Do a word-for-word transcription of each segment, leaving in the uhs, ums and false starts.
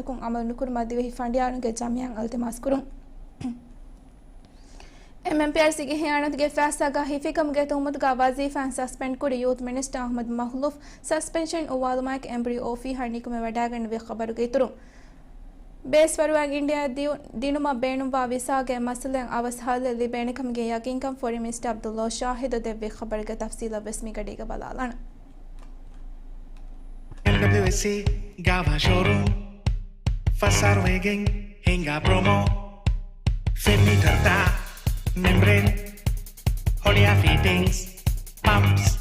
ކުން އަމަލު ނުކުރުމަށް ދިވެހި ފަނޑިޔާރުންގެ ޖަމިއްޔާއިން އިލްތިމާސް ކުރުން. އެމްއެމްޕީއާރްސީގެ ހިޔާނަތުގެ ފައިސާގަ ހިފިކަމުގެ ތުހުމަތުގަ ވަޒީފާއިން ސަސްޕެންޑް ކުރި ޔޫތު މިނިސްޓަރ އަޙްމަދު މަހުލޫފް ސަސްޕެންޝަން އުވާލުމާއެކު އެންބްރި އޯފީހަށް ނިކުމެވަޑައިގަންނެވި ޚަބަރުގެ އިތުރުން، ބޭސްފަރުވާއިން އިންޑިއާ ދިއު-، ދިނުމަށް ބޭނުންވާ ވިސާގެ މައްސަލައިން އަވަސް ހައްލެއް ލިބޭނެ ކަމުގެ ޔަގީންކަން ފޮރިން މިނިސްޓަރ ޢަބްދުﷲ ޝާހިދު ދެއްވި ޚަބަރުގެ ތަފްސީލަށް ވެސް މިގަޑީގަ ބަލާލާނަން. އެމްޑަބްލިއުއެސްސީ ގާވާ ޝޯރޫމް، ފަސް އަހަރު ވެގެން ހިނގާ ޕްރޮމޯ، ފެން މީޓަރުތައް، މެމްބްރޭން، ހޮޅިއާ ފިޓިންގްސް، ޕަމްޕްސް.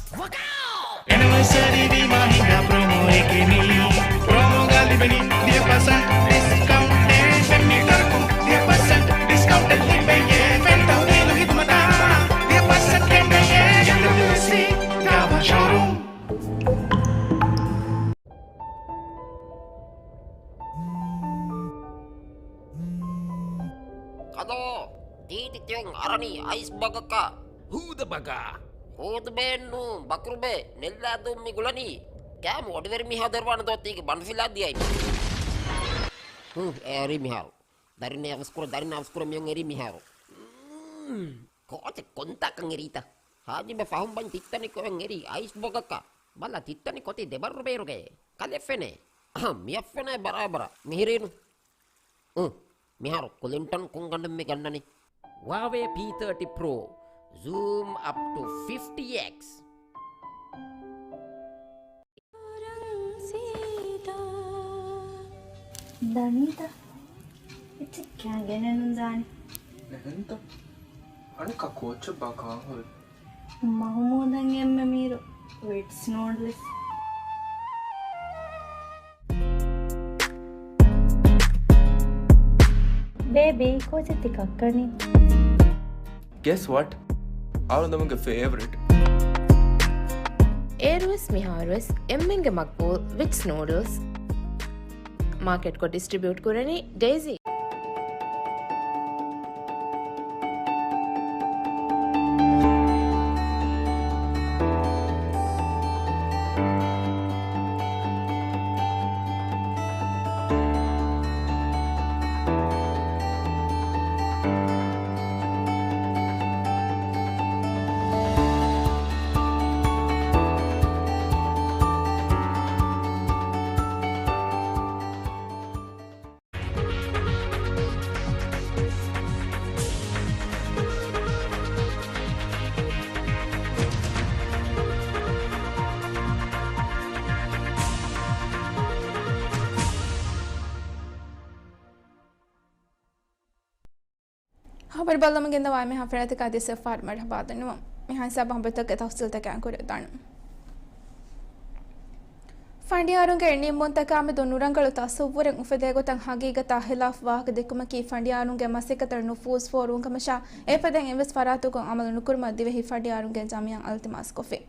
އެނިވަރސަރީ ވީމާ ހިނގާ ޕްރޮމޯއެކޭ މީ. ޕްރޮމޯގަ ލިބެނީ ވިހި ޕަސެންޓް ޑިސްކައުންޓެއް، ފެން މީޓަރަކުން ވިހި ޕަސެންޓް ޑިސްކައުންޓެއް ލިބެޔޭ. ފެން ތަހުލީލު ހިދުމަތަށް ވިހި ޕަސެންޓް ކެނޑެޔޭ. އެމްޑަބްލިއުއެސްސީ ގާވާ ޝޯރޫމް. ކަލޯ، ދީދި ތިޔަން އަރަނީ އައިސް ބަގަކަށް. ހޫދަ ބަގާ. ހޫދުބޭއެއްނޫން، ބަކުރުބޭ، ނެއްލާދޫން މި ގުޅަނީ. ކާމު އޮޑިވެރި މީހާ ދެރަވާނެ ދޯ ތީގެ ބަނޑުފިލާ ދިޔައި. ހުން، އެ އެރީ މިހާރު. ދަރިން އަވަސްކުރަ، ދަރިން އަވަސްކުރަ މިޔަން އެރީ މިހާރު. ކޯޗެއް ކޮންތާކަން އެރީތަ؟ ހާޖިބެ ފަހުން ބަން ތިއްތަނި ކޮއެން އެރީ އައިސް ބޮގަކަށް. ބަލަ ތިއްތަނި ކޮތީ ދެބައްރު ބޭރުގައޭ. ކަލެ ފެނޭ. އަހަ، މިއަށް ފެނޭ ބަރާބަރަށް. މިހިރީނު. އު، މިހާރު ކުލިންޓަން ކުންގަނޑުން މި ގަންނަނީ. ހުއާވޭ ޕީ ތާޓީ ޕްރޯ. ޒޫމް އަޕް ޓު ފިފްޓީ އެކްސް. ދަނީތަ؟ އެއްޗެއް ކާ ގެނެއްނު ދާނެ. ނެހެންތަ؟ އަނެއްކާ ކޯއްޗެއްބާ ކާން ހުރީ؟ މަހުމޫދަށް އެންމެ މީރު ވިޓްސް ނޫޑްލްސް. ބޭބީ، ކޯޗެއް ތި ކައްކަނީ؟ Guess what? އަޅުގަނޑުގެ ފޭވަރިޓް. އޭރުވެސް މިހާރުވެސް އެންމެންގެ މަގްބޫލް ވިޓްސް ނޫޑްލްސް. މާކެޓްކޮށް ޑިސްޓްރިބިއުޓް ކުރަނީ ޑޭޒީ. ހަބަރު ބައްލަމުން ގެންދަވާ އެންމެހާ ފަރާތަކާ ދިސް އެފް އާރް މަރުޙަބާ ދަންނަވަން. މިހާ ހިސާބަށް ހަމަ ތަކެއް ތަފްސީލްތަކަށް ކުރެދާނަން. ފަނޑިޔާރުންގެ ނިންމުންތަކާމެދު ނުރަނގަޅު ތަސައްވުރެއް އުފެދޭ ގޮތަށް ހަގީގަތާ ހިލާފް ވާހަކަ ދެއްކުމަކީ ފަނޑިޔާރުންގެ މަސައްކަތަށް ނުފޫޒު ފޯރުވުން ކަމަށާ، އެފަދައިން އެއްވެސް ފަރާތަކުން އަމަލު ނުކުރުމަށް ދިވެހި ފަނޑިޔާރުންގެ ޖަމިއްޔާއިން އިލްތިމާސްކޮށްފި.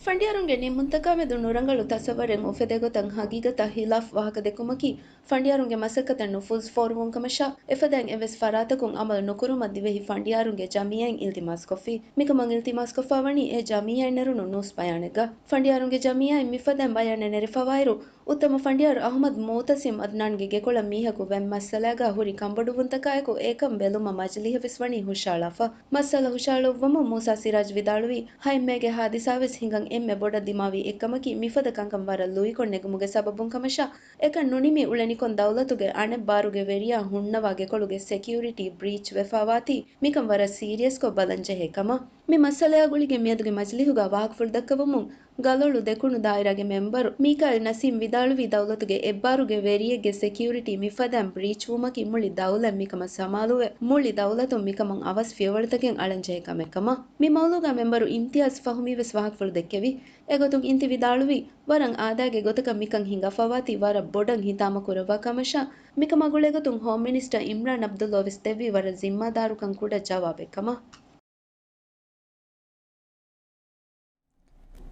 ފަނޑިޔާރުންގެ ނިންމުންތަކާމެދު ނުރަނގަޅު ތަސައްވަރެއް އުފެދޭ ގޮތަށް ހަގީގަތާ ހިލާފް ވާހަކަ ދެއްކުމަކީ، ފަނޑިޔާރުންގެ މަސައްކަތަށް ނުފޫޒު ފޯރުވުން ކަމަށާ، އެފަދައިން އެއްވެސް ފަރާތަކުން އަމަލު ނުކުރުމަށް ދިވެހި ފަނޑިޔާރުންގެ ޖަމިއްޔާއިން އިލްތިމާސްކޮށްފި. މިކަމަށް އިލްތިމާސްކޮށްފާވަނީ އެ ޖަމިއްޔާއިން ނެރުނު ނޫސް ބަޔާނެއްގަ. ފަނޑިޔާރުންގެ ޖަމިއްޔާއިން މިފަދައިން ބަޔާނެއް ނެރެފަވާއިރު، އުއްތަމަ ފަނޑިޔާރު އަޙްމަދު މުޢުތަޞިމް އަދްނާންގެ ގެކޮޅަށް މީހަކު ވަން މައްސަލާގަ ހުރި ކަންބޮޑުވުންތަކާއެކު އެކަން ބެލުމަށް މަޖިލީހަށް ވެސް ވަނީ ހުށައަޅާފަ. މައްސަލަ ހުށައަޅުއްވަމުން މޫސާ ސިރާޖް ވިދާޅުވީ، ހައެއް މޭގެ ހާދިސާ ވެސް ހިނގަން އެންމެ ބޮޑަށް ދިމާވީ އެއްކަމަކީ، މިފަދަ ކަންކަން ވަރަށް ލުއިކޮށް ނެގުމުގެ ސަބަބުން ކަމަށާ، އެކަން ނުނިމި އުޅެނިކޮން ދައުލަތުގެ އަނެއްބާރުގެ ވެރިޔާ ހުންނަވާ ގެކޮޅުގެ ސެކިއުރިޓީ ބްރީޗް ވެފާވާތީ، މިކަން ވަރަށް ސީރިއަސްކޮށް ބަލަންޖެހޭ ކަމަށް. މި މައްސަލަޔާ ގުޅިގެން މިއަދުގެ މަޖިލީހުގަ ވާހަކަފުޅު ދައްކަވަމުން، ގަލޮޅު ދެކުނު ދާއިރާގެ މެމްބަރު މީކާއިލް ނަސީމް ވިދާޅުވީ، ދައުލަތުގެ އެއްބާރުގެ ވެރިއެއްގެ ސެކިއުރިޓީ މިފަދައިން ބްރީޗްވުމަކީ މުޅި ދައުލަތް މިކަމަށް ސަމާލުވެ، މުޅި ދައުލަތުން މިކަމަށް އަވަސް ފިޔަވަޅުތަކެއް އަޅަންޖެހޭ ކަމެއް ކަމަށް. މި މައުޟޫގަ މެމްބަރު އިމްތިޔާޒް ފަހުމީ ވެސް ވާހަކަފުޅު ދެއްކެވި. އެގޮތުން އިންތި ވިދާޅުވީ، ވަރަށް އާދައިގެ ގޮތަކަށް މިކަން ހިނގާފަވާތީ ވަރަށް ބޮޑަށް ހިތާމަކުރައްވާ ކަމަށާ، މިކަމާ ގުޅޭގޮތުން ހޯމް މިނިސްޓަރ އިމްރާން ޢަބްދުﷲ ވެސް ދެއްވީ ވަރަށް ޒިންމާދާރުކަން ކުޑަ ޖަވާބެއް ކަމަށް.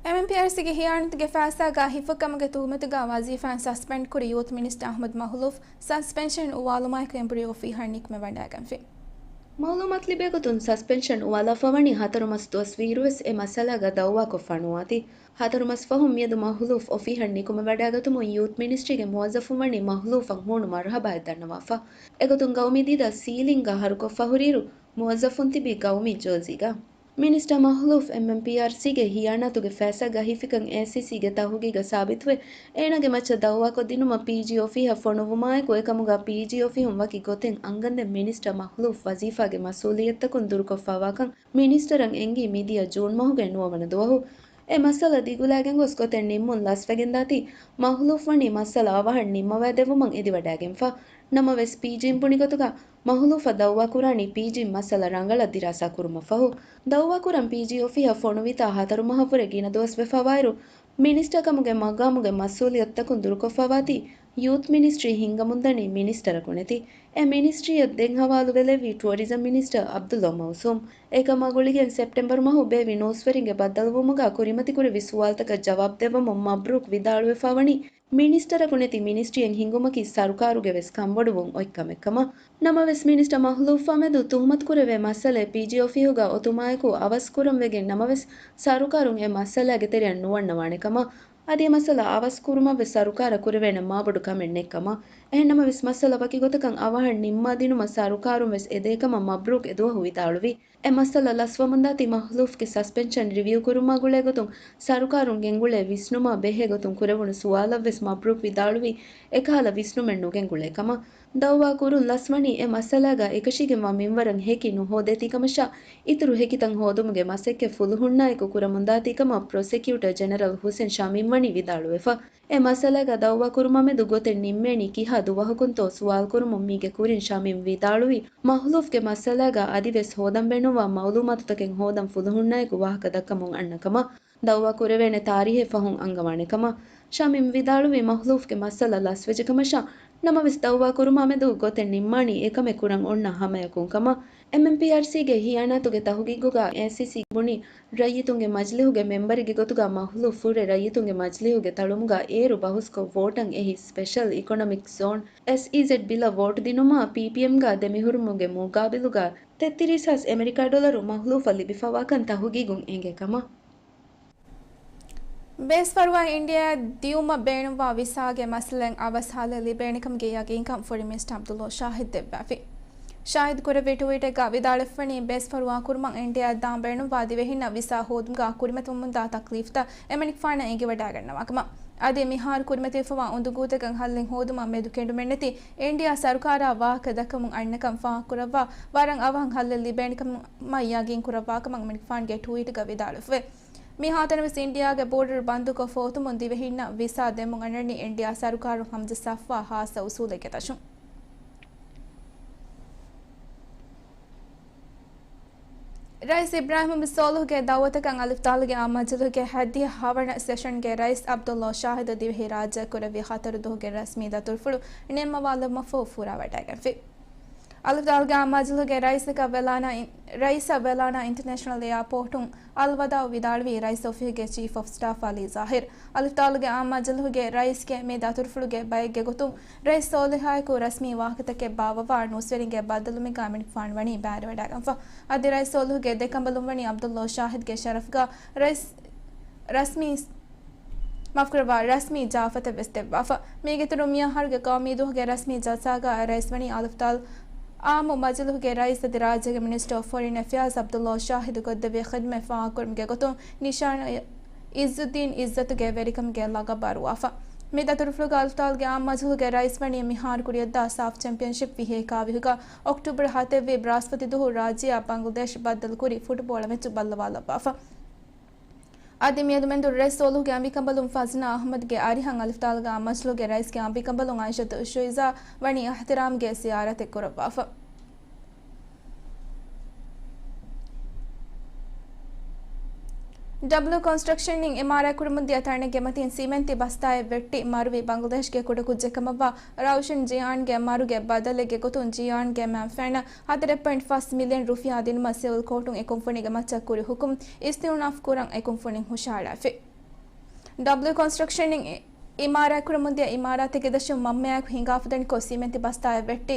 އެމްއެމްޕީއާރްސީގެ ހިޔާނަތުގެ ފައިސާގަ ހިފުކަމުގެ ތުހުމަތުގަ ވަޒީފާއިން ސަސްޕެންޑް ކުރި ޔޫތު މިނިސްޓަރ އަޙްމަދު މަހުލޫފް ސަސްޕެންޝަން އުވާލުމާއެކު އެންބްރި އޮފީހަށް ނިކުމެވަޑައިގެންފި. މައުލޫމާތު ލިބޭގޮތުން ސަސްޕެންޝަން އުވާލާފަ ވަނީ ހަތަރު މަސް ދުވަސް ވީއިރުވެސް އެ މައްސަލާގަ ދައުވާކޮށްފަ ނުވާތީ. ހަތަރު މަސް ފަހުން މިއަދު މަހުލޫފް އޮފީހަށް ނިކުމެވަޑައިގަތުމުން ޔޫތް މިނިސްޓްރީގެ މުވައްޒަފުން ވަނީ މަހުލޫފަށް ހޫނު މަރުހަބާއެއް ދަންނަވާފަ. އެގޮތުން ގައުމީ ދީދާ ސީލިންގ ހަރުކޮށްފަ ހުރިއިރު މުވައްޒަފުން ތިބީ ގައުމީ ޖާޒީގަ. މިނިސްޓަރ މަހުލޫފް އެމްއެމްޕީއާރްސީގެ ހިޔާނާތުގެ ފައިސާގަ ހިފިކަން އޭސީސީގެ ތަހުގީގަށް ސާބިތުވެ، އޭނާގެ މައްޗަށް ދައުވާކޮށްދިނުމަށް ޕީޖީ އޮފީހަށް ފޮނުއްވުމާއެކު، އެކަމުގަ ޕީޖީ އޮފީހުން ވަކި ގޮތެއް އަންގަންދެން މިނިސްޓަރ މަހުލޫފް ވަޒީފާގެ މަސްއޫލިއްޔަތުތަކުން ދުރުކޮށްފަވާކަން މިނިސްޓަރަށް އެންގީ މިދިޔަ ޖޫން މަހުގެ ނުވަވަނަ ދުވަހު. އެ މައްސަލަ ދިގުލާގެން ގޮސް ގޮތެއް ނިންމުން ލަސްވެގެންދާތީ، މަހުލޫފް ވަނީ މައްސަލަ އަވަހަށް ނިންމަވައިދެއްވުމަށް އެދިވަޑައިގެންފަ. ނަމަވެސް، ޕީޖީން ބުނިގޮތުގަ، މަހުލޫފަށް ދައުވާކުރާނީ ޕީޖީން މައްސަލަ ރަނގަޅަށް ދިރާސާ ކުރުމަށްފަހު. ދައުވާކުރަން ޕީޖީ އޮފީހަށް ފޮނުވިތާ ހަތަރު މަހަށްވުރެ ގިނަ ދުވަސް ވެފަވާއިރު، މިނިސްޓަރކަމުގެ މަގާމުގެ މަސްއޫލިއްޔަތުތަކުން ދުރުކޮށްފަވާތީ، ޔޫތް މިނިސްޓްރީ ހިންގަމުންދަނީ މިނިސްޓަރަކު ނެތި. އެ މިނިސްޓްރީއަށް ދެން ހަވާލުވެލެއްވީ ޓުއަރިޒަމް މިނިސްޓަރ ޢަބްދުﷲ މައުސޫމް. އެކަމާ ގުޅިގެން ސެޕްޓެމްބަރު މަހު ބޭއްވި ނޫސްވެރިންގެ ބައްދަލުވުމުގަ ކުރިމަތިކުރެއްވި ސުވާލުތަކަށް ޖަވާބު ދެއްވަމުން މަބްރޫކް ވިދާޅުވެފަ ވަނީ، މިނިސްޓަރަކު ނެތި މިނިސްޓްރީއެއް ހިންގުމަކީ ސަރުކާރުގެ ވެސް ކަންބޮޑުވުން އޮތް ކަމެއް ކަމަށް. ނަމަވެސް، މިނިސްޓަރ މަހުލޫފާމެދު ތުހުމަތުކުރެވޭ މައްސަލައެއް ޕީޖީ އޮފީހުގަ އޮތުމާއެކު އަވަސް ކުރަން ވެގެން ނަމަވެސް، ސަރުކާރުން އެ މައްސަލާގެ ތެރެއަށް ނުވަންނަވާނެ ކަމަށް. އަދި އެ މައްސަލަ އަވަސް ކުރުމަށް ވެސް ސަރުކާރަށް ކުރެވޭނެ މާބޮޑު ކަމެއް ނެތް ކަމަށް. އެހެން ނަމަވެސް، މައްސަލަ ވަކި ގޮތަކަށް އަވަހަށް ނިންމާދިނުމަށް ސަރުކާރުން ވެސް އެދޭ ކަމަށް މަބްރޫކް އެދުވަހު ވިދާޅުވި. އެ މައްސަލަ ލަސްވަމުންދާތީ މަހުލޫފްގެ ސަސްޕެންޝަން ރިވިއު ކުރުމާ ގުޅޭގޮތުން ސަރުކާރުން ގެންގުޅޭ ވިސްނުމާ ބެހޭގޮތުން ކުރެވުނު ސުވާލަށްވެސް މަބްރޫކް ވިދާޅުވީ، އެކަހަލަ ވިސްނުމެއް ނުގެންގުޅޭ ކަމަށް. ދައުވާ ކުރުން ލަސްވަނީ އެ މައްސަލާގަ އެކަށީގެންވާ މިންވަރަށް ހެކި ނުހޯދޭތީ ކަމަށާ، އިތުރު ހެކިތައް ހޯދުމުގެ މަސައްކަތް ފުލުހުންނާއެކު ކުރަމުންދާތީ ކަމަށް ޕްރޮސެކިއުޓަރ ޖެނެރަލް ހުސެން ޝަމީމް ވަނީ ވިދާޅުވެފަ. އެ މައްސަލާގަ ދައުވާ ކުރުމާމެދު ގޮތެއް ނިންމޭނީ ކިހާ ދުވަހަކުންތޯ ސުވާލު ކުރުމުން މީގެ ކުރިން ޝަމީމް ވިދާޅުވީ، މަހުލޫފްގެ މައްސަލާގަ އަދިވެސް ހޯދަން ބޭނުންވާ މައުލޫމާތުތަކެއް ހޯދަން ފުލުހުންނާއެކު ވާހަކަ ދައްކަމުން އަންނަ ކަމަށް. ދައުވާ ކުރެވޭނެ ތާރީހެއް ފަހުން އަންގަވާނެ ކަމަށް. ޝަމީމް ވިދާޅުވީ، މަހުލޫފްގެ މައްސަލަ ލަސްވެއްޖެ ކަމަށާ، ނަމަވެސް ދައުވާ ކުރުމާމެދު ގޮތެއް ނިންމާނީ އެކަމެއް ކުރަން އޮންނަ ހަމަޔަކުން ކަމަށް. އެމްއެމްޕީއާރްސީގެ ހިޔާނާތުގެ ތަހުގީގުގަ އޭސީސީ ބުނީ، ރައްޔިތުންގެ މަޖިލީހުގެ މެމްބަރެއްގެ ގޮތުގަ މަހުލޫފް ފުރެ ރައްޔިތުންގެ މަޖިލީހުގެ ތަޅުމުގަ އޭރު ބަހުސްކޮށް ވޯޓަށް އެހި ސްޕެޝަލް އިކޮނޮމިކް ޒޯން، އެސްއީޒެޑް، ބިލަށް ވޯޓް ދިނުމަށް ޕީޕީއެމްގަ ދެމިހުރުމުގެ މުގާބިލުގަ ތެއްތިރީސް ހާސް އެމެރިކާ ޑޮލަރު މަހުލޫފަށް ލިބިފަވާކަން ތަހުގީގުން އެނގޭ ކަމަށް. ބޭސްފަރުވާ އިންޑިއާއަށް ދިއުމަށް ބޭނުންވާ ވިސާގެ މައްސަލައިން އަވަސް ހައްލެއް ލިބޭނެކަމުގެ ޔަގީންކަން ފޮރިން މިނިސްޓަރ ޢަބްދުﷲ ޝާހިދު ދެއްވާފި. ޝާހިދު ކުރެއްވި ޓުވީޓެއްގަ ވިދާޅުވެފަވަނީ، ބޭސްފަރުވާ ކުރުމަށް އިންޑިއާއަށް ދާން ބޭނުންވާ ދިވެހިންނަށް ވިސާ ހޯދުމުގަ ކުރިމަތިވަމުންދާ ތަކްލީފްތައް އެމަނިކުފާނަށް އެނގިވަޑައިގަންނަވާ ކަމަށް. އަދި މިހާރު ކުރިމަތިވެފަވާ އުނދަގޫތަކަށް ހައްލެއް ހޯދުމަށް މެދު ކެނޑުމެއްނެތި އިންޑިއާ ސަރުކާރާ ވާހަކަ ދައްކަމުން އަންނަކަން ފާހަގަކުރައްވާ ވަރަށް އަވަހަށް ހައްލެއް ލިބޭނެކަމަށް ޔަގީން ކުރައްވާކަމަށް އެމަނިކުފާނުގެ ޓުވީޓުގަ ވިދާޅުވެފަވޭ. މިހާތަނަވެސް އިންޑިއާގެ ބޯޑަރު ބަންދުކޮށް ފަހުތުމުން ދިވެހިންނަށް ވިސާ ދެމުން އަންނަނީ އިންޑިއާ ސަރުކާރުން ހަމަޖައްސާފަވާ ހާއްސަ އުސޫލެއްގެ ދަށުން. ރައީސް އިބްރާހިމް ސޯލިހުގެ ދައުވަތަކަށް އަލިފްތާލުގެ އާއްމު މަޖިލީހުގެ ހައްދިހަ ހަވަނަ ސެޝަންގެ ރައީސް ޢަބްދުﷲ ޝާހިދު ދިވެހި ރާއްޖެ ކުރެއްވި ހަތަރު ދުވަހުގެ ރަސްމީ ދަތުރުފުޅު ނިންމަވާލުމަށްފަހު ފުރާވަޑައިގެންފި. އަލިފްތާލުގެ އާއްމު މަޖިލީހުގެ ރައީސަކަށް ވެލާނާ އިން-، ރައީސަށް ވެލާނާ އިންޓަނޭޝަނަލް އެއާޕޯޓުން އަލްވަދާޢު ވިދާޅުވީ ރައީސް އޮފީހުގެ ޗީފް އޮފް ސްޓާފް އަލީ ޒާހިރު. އަލިފްތާލުގެ އާއްމު މަޖިލީހުގެ ރައީސްގެ މި ދަތުރުފުޅުގެ ބައެއްގެ ގޮތުން ރައީސް ސޯލިހާއެކު ރަސްމީ ވާހަކަތަކެއް ބާއްވަވާ ނޫސްވެރިންގެ ބައްދަލުވުމެއްގަ އެމަނިކުފާނު ވަނީ ބައިވެރިވެވަޑައިގެންފަ. އަދި ރައީސް ސޯލިހުގެ ދެކަނބަލުން ވަނީ ޢަބްދުﷲ ޝާހިދުގެ ޝަރަފުގަ ރައީސް، ރަސްމީ، މާފުކުރައްވާ، ރަސްމީ ޖާފަތެއް ވެސް ދެއްވާފަ. މީގެއިތުރުން މިއަހަރުގެ ޤައުމީ ދުވަހުގެ ރަސްމީ ޖަލްސާގަ ރައީސް ވަނީ އަލިފްތާލު އާއްމު މަޖިލީހުގެ ރައީސް އަދި ރާއްޖޭގެ މިނިސްޓަރ އޮފް ފޮރިން އެފެއާޒް ޢަބްދުﷲ ޝާހިދު ކޮށްދެއްވި ޚިދުމަތް ފާހަގަކުރުމުގެ ގޮތުން ނިޝާން ޢިއްޒުއްދީން ޢިއްޒަތުގެ ވެރިކަމުގެ ލަޤަބު އަރުވާފަ. މި ދަތުރުފުޅުގަ އަލިފްތާލުގެ އާއްމު މަޖިލީހުގެ ރައީސް ވަނީ މިހާރު ކުރިއަށްދާ ސާފް ޗެމްޕިއަންޝިޕް ވިހޭ ކާވިހުގަ އޮކްޓޫބަރު ހަތެއްވި ބްރާސްފަތި ދުވަހު ރާއްޖެއާ ބަންގްލަދޭޝް ބައްދަލުކުރި ފުޓުބޯޅަ މެޗު ބައްލަވާލައްވާފަ. އަދި މިއަދު މެންދުރު ރައީސް ސޯލިހުގެ އަނބިކަނބަލުން ފަޒްނާ އަޙްމަދުގެ އަރިހަށް އަލިފްތާލުގެ އާއްމު މަޖިލީހުގެ ރައީސްގެ އަނބިކަނބަލުން ޢާއިޝަތު ޝުއިޒާ ވަނީ އިޙްތިރާމްގެ ޒިޔާރަތެއް ކުރައްވާފަ. ޑަބްލިއު ކޮންސްޓްރަކްޝަންއިން އިމާރާތްކުރަމުންދިޔަ ތަނެއްގެ މަތިން ސިމެންތި ބަސްތާއެއް ވެއްޓި މަރުވި ބަންގްލަދޭޝްގެ ކުޑަކުއްޖެއް ކަމަށްވާ ރައުޝަން ޖިޔާންގެ މަރުގެ ބަދަލެއްގެ ގޮތުން ޖިޔާންގެ މަންފާއަށް ހަތަރެއް ޕޮއިންޓް ފަސް މިލިއަން ރުފިޔާ ދިނުމަށް ސިވިލް ކޯޓުން އެ ކުންފުނީގެ މައްޗަށް ކުރި ޙުކުމް އިސްތިއުނާފް ކުރަން އެ ކުންފުނިން ހުށަހަޅާފި. ޑަބްލިއު ކޮންސްޓްރަކްޝަންއިން އިމާރާތްކުރަމުންދިޔަ އިމާރާތެއްގެ ދަށުން މަންމަޔާއެކު ހިނގާފަދަނިކޮށް ސިމެންތި ބަސްތާއެއް ވެއްޓި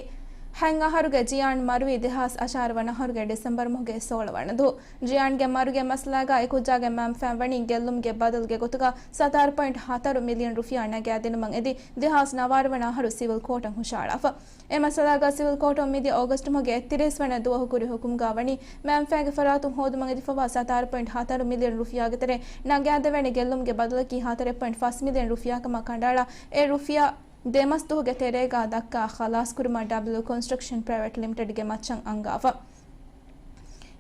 ހަތް އަހަރުގެ ޒިޔާން މަރުވީ ދެހާސް އަށާރަ ވަނަ އަހަރުގެ ޑިސެމްބަރު މަހުގެ ސޯޅަ ވަނަ ދުވަހު. ޒިޔާންގެ މަރުގެ މައްސަލާގަ އެކުއްޖާގެ މަންފާ ވަނީ ގެއްލުމުގެ ބަދަލުގެ ގޮތުގަ ސަތާރަ ޕޮއިންޓް ހަތަރު މިލިއަން ރުފިޔާ ނަގާދިނުމަށް އެދި ދެހާސް ނަވާރަ ވަނަ އަހަރު ސިވިލް ކޯޓުން ހުށައަޅާފަ. އެ މައްސަލާގަ ސިވިލް ކޯޓުން މިދިޔަ އޯގަސްޓް މަހުގެ އެއްތިރީސް ވަނަ ދުވަހު ކުރި ހުކުމުގަ ވަނީ މަންފާގެ ފަރާތުން ހޯދުމަށް އެދިފަވާ ސަތާރަ ޕޮއިންޓް ހަތަރު މިލިއަން ރުފިޔާގެ ތެރެއިން ނަގާދެވޭނެ ގެއްލުމުގެ ބަދަލަކީ ހަތަރެއް ޕޮއިންޓް ފަސް މިލިއަން ރުފިޔާ ކަމަށް ކަނޑައަޅާ، އެ ރުފިޔާ ދެ މަސް ދުވަހުގެ ތެރޭގަ ދައްކާ ޚަލާސްކުރުމަށް ޑަބްލިއު ކޮންސްޓްރަކްޝަން ޕްރައިވެޓް ލިމިޓެޑްގެ މައްޗަށް އަންގާފަ.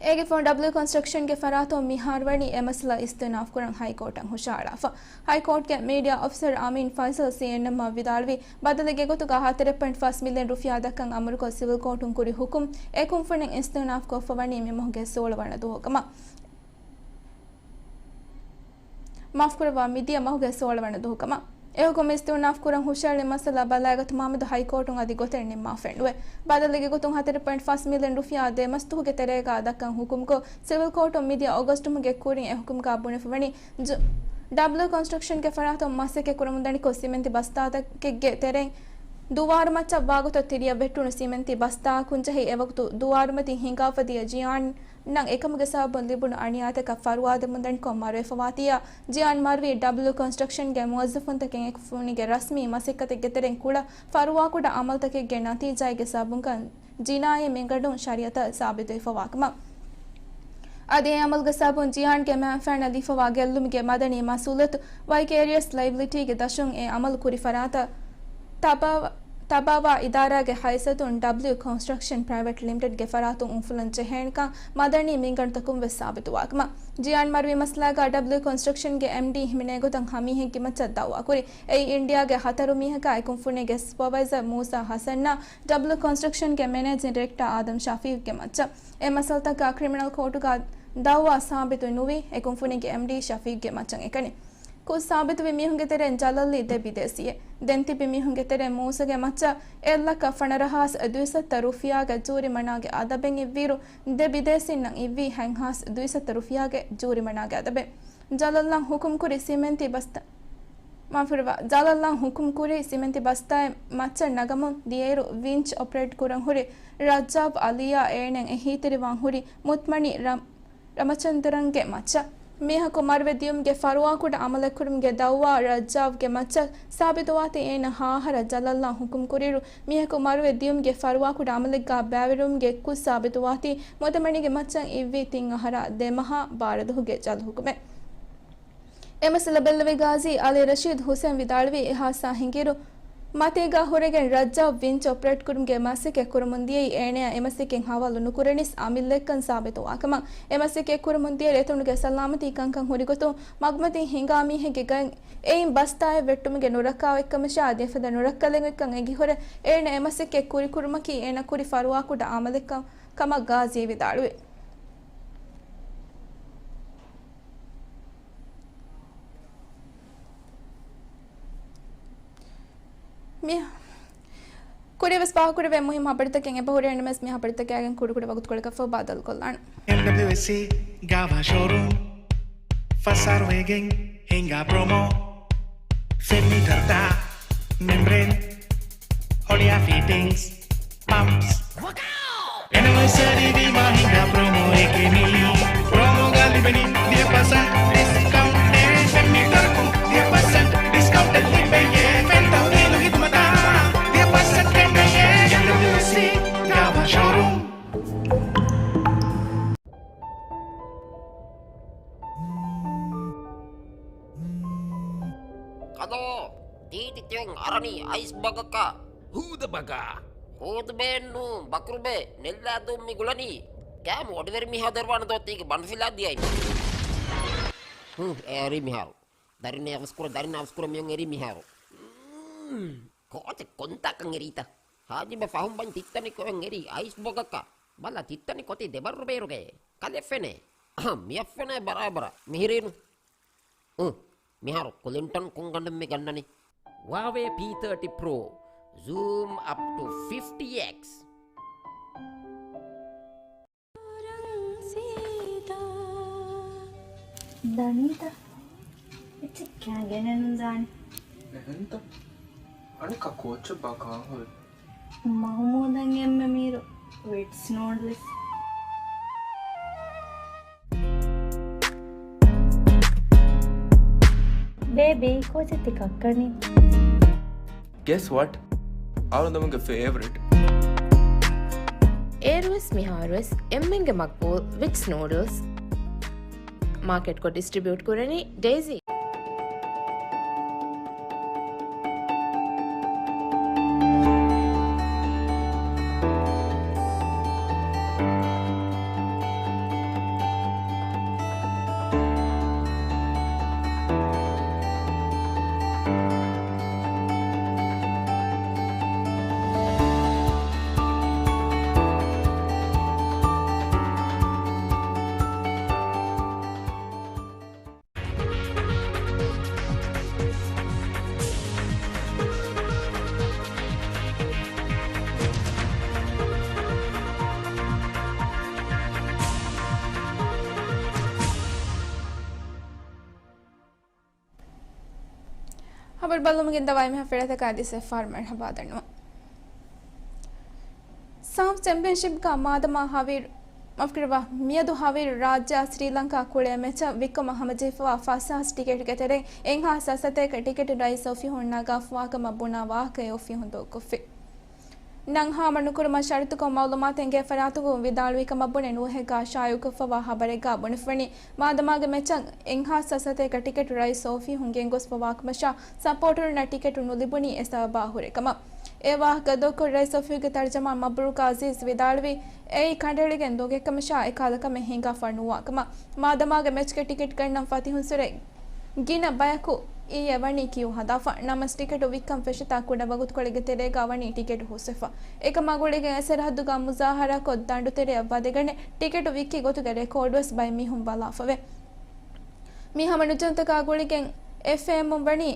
އޭގެ ފަހުން ޑަބްލިއު ކޮންސްޓްރަކްޝަންގެ ފަރާތުން މިހާރު ވަނީ އެ މައްސަލަ އިސްތިއުނާފް ކުރަން ހައިކޯޓަށް ހުށައަޅާފަ. ހައިކޯޓްގެ މީޑިއާ އޮފިސަރ އަމީން ފައިސަލް ސީއެންއެމްއަށް ވިދާޅުވީ، ބަދަލުގެ ގޮތުގަ ހަތަރެއް ޕޮއިންޓް ފަސް މިލިއަން ރުފިޔާ ދައްކަން އަމުރުކޮށް ސިވިލް ކޯޓުން ކުރި ހުކުމް އެ ކުންފުނިން އިސްތިއުނާފް ކޮށްފަ ވަނީ މި މަހުގެ ސޯޅަ ވަނަ ދުވަހު ކަމަށް. މާފްކުރައްވާ، މިދިޔަ މަހުގެ ސޯޅަ ވަނަ ދުވަހު ކަމަށް. އެ ހުކުމް އިސްތިއުނާފް ކުރަން ހުށައެޅި މައްސަލަ ބަލާގަތުމާމެދު ހައިކޯޓުން އަދި ގޮތެއް ނިންމާފައެއް ނުވޭ. ބަދަލުގެ ގޮތުން ހަތަރެއް ޕޮއިންޓް ފަސް މިލިއަން ރުފިޔާ ދެ މަސް ދުވަހުގެ ތެރޭގަ ދައްކަން ހުކުމްކޮށް، ސިވިލް ކޯޓުން މިދިޔަ އޮގަސްޓު މަހުގެ ކުރިން އެ ހުކުމްގަ ބުނެފަ ވަނީ، ޖު-، ޑަބްލިއު ކޮންސްޓްރަކްޝަންގެ ފަރާތުން މަސައްކަތް ކުރަމުންދަނިކޮށް، ސިމެންތި ބަސްތާތަކެއްގެ ތެރެއިން ދުވާރު މައްޗަށް ވާގޮތަށް ތިރިއަށް ވެއްޓުނު ސިމެންތި ބަސްތާއަކުން ޖެހި، އެވަގުތު ދުވާރުމަތިން ހިނގާފަ ދިޔަ ޒިޔާން ނަން އެކަމުގެ ސަބަބުން ލިބުނު އަނިޔާތަކަށް ފަރުވާދެމުންދަނިކޮށް މަރުވެފަވާތީއާ، ޒިޔާން މަރުވީ ޑަބްލިއު ކޮންސްޓްރަކްޝަންގެ މުވައްޒަފުންތަކެއް އެކުފުނިގެ ރަސްމީ މަސައްކަތެއްގެ ތެރެއިން ކުޅަ ފަރުވާކުޑަ އަމަލުތަކެއްގެ ނަތީޖާއެއްގެ ސަބަބުން ކަން ޖިނާއީ މިންގަނޑުން ޝަރީއަތަށް ސާބިތުވެފަވާކަމަށް. އަދި އެ އަމަލުގެ ސަބަބުން ޒިޔާންގެ މަންފާއަށް ލިބިފަވާ ގެއްލުމުގެ މަދަނީ މަސްއޫލިއްޔަތު، ވައިކޭރިއަސް ލައިބިލިޓީގެ ދަށުން އެ އަމަލު ކުރި ފަރާތަށް ތަބާވާ، ތަބާވާ އިދާރާގެ ހައިސިއްޔަތުން ޑަބްލިއު ކޮންސްޓްރަކްޝަން ޕްރައިވެޓް ލިމިޓެޑްގެ ފަރާތުން އުނފުލަން ޖެހޭނެކަން މަދަނީ މިންގަނޑުތަކުން ވެސް ސާބިތުވާކަމަށް. ޒިޔާން މަރުވި މައްސަލާގަ ޑަބްލިއު ކޮންސްޓްރަކްޝަންގެ އެމްޑީ ހިމެނޭ ގޮތަށް ހަމީހެއްގެ މައްޗަށް ދައުވާކުރި. އެއީ އިންޑިއާގެ ހަތަރު މީހަކާ އެ ކުންފުނީގެ ސުޕަވައިޒަރ މޫސާ ހަސަންއާ ޑަބްލިއު ކޮންސްޓްރަކްޝަންގެ މެނޭޖިން ޑިރެކްޓާ އާދަމް ޝަފީގްގެ މައްޗަށް. އެ މައްސަލަތަކާ ކްރިމިނަލް ކޯޓުގަ ދައުވާ ސާބިތު ނުވި އެ ކުންފުނީގެ އެމްޑީ ޝަފީގްގެ މައްޗަށް އެކަނި. ކުށް ސާބިތުވި މީހުންގެ ތެރެއިން ޖަލަލްއީ ދެ ބިދޭސީއެއް. ދެން ތިބި މީހުންގެ ތެރެއިން މޫސަގެ މައްޗަށް އެއް ލައްކަ ފަނަރަ ހާސް ދުއިސައްތަ ރުފިޔާގެ ޖޫރިމަނާގެ އަދަބެއް އިއްވިއިރު، ދެ ބިދޭސީންނަށް އިއްވީ ހަތް ހާސް ދުއިސައްތަ ރުފިޔާގެ ޖޫރިމަނާގެ އަދަބެއް. ޖަލަލްއަށް ހުކުމްކުރި ސިމެންތި ބަސްތަ-، މާފުރިވާ، ޖަލަލްއަށް ހުކުމްކުރި ސިމެންތި ބަސްތާއެއް މައްޗަށް ނަގަމުން ދިޔައިރު، ވިންޗް އޮޕަރޭޓް ކުރަން ހުރި ރައްޖާބް އަލީއާ އޭނައަށް އެހީތެރިވާން ހުރި މުތްމަނި ރަ-، ރަމަޗަންދަރަންގެ މައްޗަށް. މީހަކު މަރުވެ ދިޔުމުގެ ފަރުވާކުޑަ އަމަލެއް ކުރުމުގެ ދައުވާ ރައްޖާވްގެ މައްޗަށް ސާބިތުވާތީ އޭނަ ހަ އަހަރަށް ޖަލަލްއާ ހުކުމް ކުރިއިރު، މީހަކު މަރުވެ ދިޔުމުގެ ފަރުވާކުޑަ އަމަލެއްގާ ބައިވެރިވުމުގެ ކުށް ސާބިތުވާތީ މުތަމަނީގެ މައްޗަށް އިއްވީ ތިން އަހަރާ ދެ މަހާ ބާރަ ދުވަހުގެ ޖަލް ހުކުމެއް. އެ މައްސަލަ ބެއްލެވި ގާޒީ އަލީ ރަޝީދު ހުސެން ވިދާޅުވީ، އެ ހާދިސާ ހިނގިއިރު، މަތީގާ ހުރެގެން ރައްޖާވް ވިންޗް އޮޕަރޭޓް ކުރުމުގެ މަސައްކަތް ކުރަމުން ދިޔައީ އޭނަޔާ އެ މަސައްކަތް ހަވާލު ނުކުރަނީސް އަމިއްލައެއްކަން ސާބިތުވާކަމަށް. އެ މަސައްކަތް ކުރަމުން ދިޔައިރު އެތަނުގެ ސަލާމަތީ ކަންކަން ހުރިގޮތުން މަގުމަތިން ހިނގާ މީހެއްގެ ގައިން އެއިން ބަސްތާއެއް ވެއްޓުމުގެ ނުރައްކާ އޮތްކަމަށާ އަދި އެފަދަ ނުރައްކަލެއް އޮތްކަން އެނގިހުރެ، އޭނަ އެ މަސައްކަތް ކުރިކުރުމަކީ އޭނަ ކުރި ފަރުވާކުޑަ އަމަލެއްކަން ކަމަށް ގާޒީ ވިދާޅުވި. މި ކުރިޔަށް ވެސް ފާހަގަކުރެވޭ މުހިއްމު ހަބަރުތަކެއް އެބަހުރޭ ނަމަވެސް މި ހަބަރުތަކާގެން ކުޑަކުޑަ ވަގުތުކޮޅަކަށްފަހު ބައްދަލުކޮށްލާނަން. އެމްޑަބްލިއުއެސްސީ ގާވާ ޝޯރޫމް ފަސް އަހަރު ވެގެން ހިނގާ ޕްރޮމޯ. ފެން މީޓަރުތައް، މެމްބްރޭން، ހޮޅިއާ ފިޓިންގްސް، ޕަމްޕްސް. އެނިވަރސަރީ ވީމާ ހިނގާ ޕްރޮމޯއެކޭ މީ. ޕްރޮމޯގަ ލިބެނީ ވިހި ޕަސެންޓް ޑިސްކައުންޓެއް. ފެން މީޓަރަކުން ވިހި ޕަސެންޓް ޑިސްކައުންޓެއް ލިބެޔޭ. ފެން ތަހުލީލު ހިދުމަތާ ވިހި ޕަސެންޓް ކެނޑެޔޭ. އެމްޑަބްލިއުއެސްސީ ގާވާ ޝޯރޫމް. ކަލޯ، ތީތި ތިޔަން އަރަނީ އައިސް ބަގަކަށް. ހޫދަ ބަގާ. ހޫދުބޭންނު، ބަކުރުބޭ، ނެއްލާދޫން މި ގުޅަނީ. ކާމު އޮޑިވެރި މީހާ ދެރުވާނެ ދޯ ތީގެ ބަނޑުފިލާ ދިޔައި. ހު، އެރީ މިހާރު. ދަރިން އަވަސްކުރ، ދަރިން އަވަސްކުރ މިޔޮން އެރީ މިހާރު. މް، ކޯޗެއް ކޮންތާކަން އެރީތަ؟ ހާޖިބެ ފަހުން ބަން ތިއްތަނި ކޮއެން އެރީ އައިސް ބޮގަކަށް. ބަލަ ތިއްތަނި ކޮތި ދެބައްރު ބޭރުގެ. ކަލެ ފެނޭ. އަހަ، މިއަށް ފެނޭ ބަރާބަރަށް. މިހިރީނު. އު، މިހާރު ކުލިންޓަން ކޮންގަނޑުން މި ގަންނަނީ؟ ވާވޭ ޕީ ތާޓީ ޕްރޯ، ޒޫމް އަޕް ޓު ފިފްޓީ އެކްސް. ދަނީތަ؟ އެއްޗެއް ކާގެނެއް ނުދާނެ. އެހެންތަ؟ އަނެއްކާ ކޯޗަށް ބާ ކާހުރެ؟ މަހުމޫދަށް އެންމެ މީރު ވިޓްސް ނޫޑްލްސް. ބޭބީ، ކޯޗެއް ތި ކައްކަނީ؟ Guess what? އަޅުގަނޑުގެ ފޭވަރިޓް. އޭރުވެސް މިހާރުވެސް އެންމެންގެ މަގްބޫލް ވިޓްސް ނޫޑްލްސް. މާކެޓްކޮށް ޑިސްޓްރިބިއުޓް ކުރަނީ ޑޭޒީ. ހަބަރު ބައްލަވަމުން ގެންދަވާ އެންމެހާ ފިރިތަކަށް އަދިވެސް އެއްފަހަރު މަރުޙަބާ ދަންނަވަން. ސާފް ޗެމްޕިއަންޝިޕްގަ މާދަމާ ހަވީރު، މާފުކުރައްވާ، މިއަދު ހަވީރު ރާއްޖެއާ ސްރީލަންކާ ކުޅޭ މެޗަށް ވިއްކަމަށް ހަމަޖެހިފައިވާ ފަސް ހާސް ޓިކެޓުގެ ތެރެއިން އެއްހާސް ސަތޭކަ ޓިކެޓު ރައީސް އޮފީހުން ނަގާފަވާކަމަށް ބުނާ ވާހަކައެއް އޮފީހުން ދޫކޮށްފި. ނަން ހާމަ ނުކުރުމަށް ޝަރުތުކޮށް މައުލޫމާތު އެނގޭ ފަރާތުން ވިދާޅުވި ކަމަށް ބުނެ ނޫހެއްގާ ޝާއިޢުކޮށްފަވާ ހަބަރެއްގާ ބުނެފަވަނީ، މާދަމާގެ މެޗަށް އެއްހާސް ސަތޭކަ ޓިކެޓު ރައީސް އޮފީހުން ގެންގޮސްފަވާކަމަށާ، ސަޕޯޓަރުންނަށް ޓިކެޓު ނުލިބުނީ އެ ސަބަބާ ހުރެ ކަމަށް. އެ ވާހަކަ ދޫކޮށް ރައީސް އޮފީހުގެ ތަރުޖަމާން މަބްރޫކް އަޒީޒް ވިދާޅުވީ، އެއީ ކަނޑައެޅިގެން ދޫގެއްކަމަށާ، އެކަހަލަ ކަމެއް ހިނގާފަ ނުވާ ކަމަށް. މާދަމާގެ މެޗްގެ ޓިކެޓް ގަންނަން ފަތިހުންސުރެ ގިނަ ބަޔަކު އިއްޔެ ވަނީ ކިޔޫ ހަދާފަ. ނަމަވެސް ޓިކެޓު ވިއްކަން ފެށިތާ ކުޑަ ވަގުތުކޮޅެއްގެ ތެރޭގާ ވަނީ ޓިކެޓު ހުސްވެފަ. އެކަމާ ގުޅިގެން އެ ސަރަހައްދުގާ މުޒާހަރާކޮށް ދަނޑުތެރެއަށް ވަދެގަނެ ޓިކެޓު ވިއްކި ގޮތުގެ ރެކޯޑުވެސް ބައެއް މީހުން ބަލާފަވޭ. މި ހަމަ ނުޖަންތަކާ ގުޅިގެން އެފްއޭއެމުން ވަނީ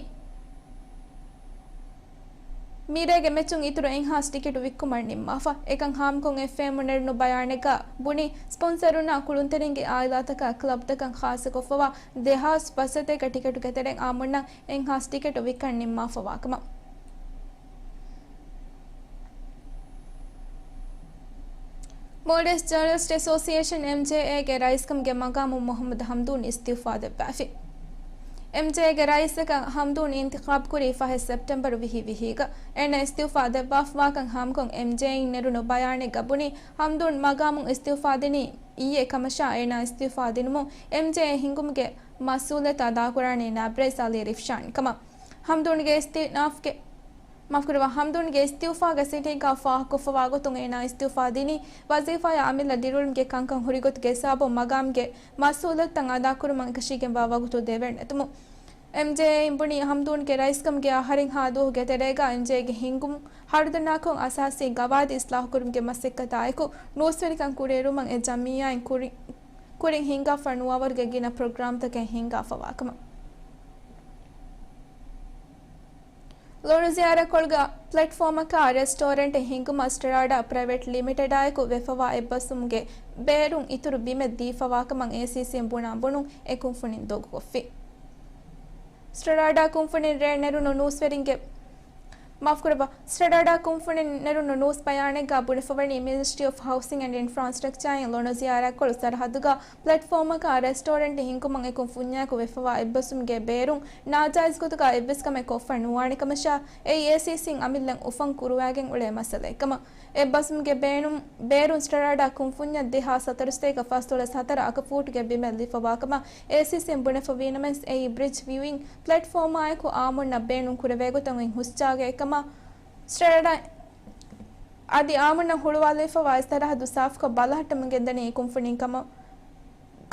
މިރޭގެ މެޗުން އިތުރު އެއްހާސް ޓިކެޓު ވިއްކުމަށް ނިންމާފަ. އެކަން ހާމަކޮށް އެފްއޭއެމުން ނެރުނު ބަޔާނެއްގާ ބުނީ، ސްޕޮންސަރުންނާ ކުޅުންތެރިންގެ އާއިލާތަކާ ކްލަބްތަކަށް ޚާއްޞަކޮށްފަވާ ދެހާސް ފަސްސަތޭކަ ޓިކެޓުގެ ތެރެއިން އާއްމުންނަށް އެއްހާސް ޓިކެޓު ވިއްކަން ނިންމާފަވާކަމަށް. މޯލްޑިވްސް ޖަރނަލިސްޓް އެސޯސިއޭޝަން، އެމްޖޭއޭގެ ރައީސްކަމުގެ މަގާމުން މުޙައްމަދު ހަމްދޫން އިސްތިއުފާ ދެއްވާފި. އެމްޖޭއޭގެ ރައީސަކަށް ހަމްދޫން އިންތިޚާބުކުރީ ފަހެއް ސެޕްޓެމްބަރު ވިހި ވިހީގަ. އޭނާ އިސްތިއުފާ ދެއްވާފަވާކަން ހާމަކޮށް އެމްޖޭއޭއިން ނެރުނު ބަޔާނެއްގަ ބުނީ، ހަމްދޫން މަގާމުން އިސްތިއުފާ ދިނީ އިއްޔެ ކަމަށާ، އޭނާ އިސްތިއުފާ ދިނުމުން އެމްޖޭއޭ ހިންގުމުގެ މަސްއޫލިއްޔަތު އަދާކުރާނީ ނާބްރައިސް އަލީ ރިފްޝާން ކަމަށް. ހަމްދޫންގެ އިސްތިއުފާގެ، މާފުކުރައްވާ، ހަމްދޫންގެ އިސްތިއުފާގެ ސިޓީގާ ފާހަގަކޮށްފަވާ ގޮތުން އޭނާ އިސްތިއުފާ ދިނީ ވަޒީފާއާ އަމިއްލަ ދިރިއުޅުމުގެ ކަންކަން ހުރިގޮތުގެ ހިސާބުން މަގާމްގެ މަސްއޫލިއްޔަތުތައް އަދާކުރުމަށް އެކަށީގެންވާ ވަގުތު ދެވޭނެތަމުން. އެމްޖޭއޭއިން ބުނީ ހަމްދޫންގެ ރައީސްކަމުގެ އަހަރެއްހާ ދުވަހުގެ ތެރޭގާ އެމްޖޭއޭގެ ހިންގުން ހަރުދަނާކޮށް އަސާސީ ގަވާއިދު އިސްލާހުކުރުމުގެ މަސައްކަތާއެކު ނޫސްވެރިކަން ކުރިއެރުވުމަށް އެ ޖަމިއްޔާއިން ކުރި-، ކުރިން ހިންގާފަ ނުވާވަރުގެ ގިނަ ޕްރޮގްރާމްތަކެއް ހިންގާފަވާކަމަށް. ލޮނުޒިޔާރަކޮޅުގަ ޕްލެޓްފޯމަކާ ރެސްޓޯރެންޓެއް ހިންގުމަށް ސްޓްރާޑާ ޕްރައިވެޓް ލިމިޓެޑާއެކު ވެފަވާ އެއްބަސްވުމުގެ ބޭރުން އިތުރު ބިމެއް ދީފަވާކަމަށް އޭސީސީން ބުނާ ބުނުން އެ ކުންފުނިން ދޫކޮށްފި. ސްޓްރާޑާ ކުންފުނިން ރޭ ނެރުނު ނޫސްވެރިންގެ، މާފުކުރައްވާ، ސްޓްރާޑާ ކުންފުނިން ނެރުނު ނޫސް ބަޔާނެއްގާ ބުނެފަވަނީ މިނިސްޓްރީ އޮފް ހައުސިން އެންޑް އިންފްރާސްޓްރަކްޗާއިން ލޮނުޒިޔާރަކޮޅު ސަރަހައްދުގާ ޕްލެޓްފޯމަކާ ރެސްޓޯރެންޓެއް ހިންގުމަށް އެ ކުންފުންޏާއެކު ވެފަވާ އެއްބަސްވުމުގެ ބޭރުން ނާޖާއިޒް ގޮތުގާ އެއްވެސް ކަމެއް ކޮށްފަ ނުވާނެ ކަމަށާ، އެއީ އޭސީސީން އަމިއްލައަށް އުފަން ކުރުވާގެން އުޅޭ މައްސަލައެއް ކަމަށް. އެއްބަސްވުމުގެ ބޭނުން، ބޭރުން ސްޓްރާޑާ ކުންފުންޏަށް ދެހާސް ހަތަރުސަތޭކަ ފަސްދޮޅަސް ހަތަރު އަކަފޫޓުގެ ބިމެއް ލިބިފަވާކަމަށް އޭސީސީން ބުނެފަވީނަމަވެސް، އެއީ ބްރިޖް ވިއުއިން ޕްލެޓްފޯމާއެކު އާއްމުންނަށް ބޭނުން ކުރެވޭގޮތުން އޮތް ހުސްޖާގައެއް ކަމަށް، ސްޓްރާޑާ އަދި އާއްމުންނަށް ހުޅުވާލެވިފަވާ އެއް ސަރަހައްދު ސާފުކޮށް ބަލަހައްޓަމުން ގެންދަނީ އެ ކުންފުނިން ކަމަށް،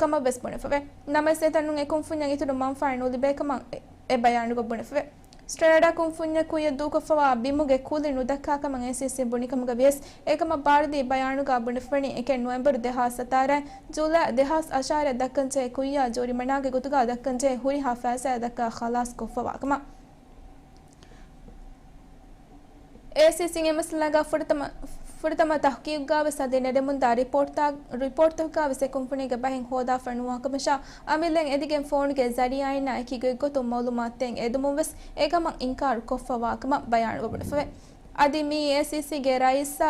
ކަމަށްވެސް ބުނެފަވޭ. ނަމަވެސް އެތަނުން އެ ކުންފުންޏަށް އިތުރު މަންފާއެއް ނުލިބޭ ކަމަށް އެ، އެ ބަޔާނުގަ ބުނެފަވޭ. ސްޓްރާޑާ ކުންފުންޏަށް ކުއްޔަށް ދޫކޮށްފަވާ ބިމުގެ ކުލި ނުދައްކާ ކަމަށް އޭސީސީން ބުނިކަމުގަ ވިޔަސް، އެކަމަށް ބާރުދީ ބަޔާނުގަ ބުނެފަވަނީ، އެކެއް ނޮވެމްބަރު ދެހާސް ހަތާރަ، ޖުލައި ދެހާސް އަށާރަ ދައްކަންޖެހޭ ކުއްޔާ ޖޫރިމަނާގެ ގޮތުގަ ދައްކަންޖެހޭ ހުރިހާ ފައިސާއެއް ދައްކާ ޚަލާސް ކޮށްފަވާ ކަމަށް. އޭސީސީން އެ މައްސަލާގަ ފުރަތަމަ، ފުރަތަމަ ތަހުޤީޤުގަވެސް އަދި ނެރެމުންދާ ރިޕޯޓްތައް، ރިޕޯޓްތަކުގަވެސް އެ ކުންފުނީގެ ބަހެއް ހޯދާފަ ނުވާކަމަށާ، އަމިއްލައިން އެދިގެން ފޯނުގެ ޒަރީއާއިންނާ އެކި ގޮތްގޮތުން މައުލޫމާތުތައް އެދުމުން ވެސް އެކަމަށް އިންކާރު ކޮށްފަވާކަމަށް ބަޔާނުގަ ބުނެފަވޭ. އަދި މިއީ އޭސީސީގެ ރައީސާ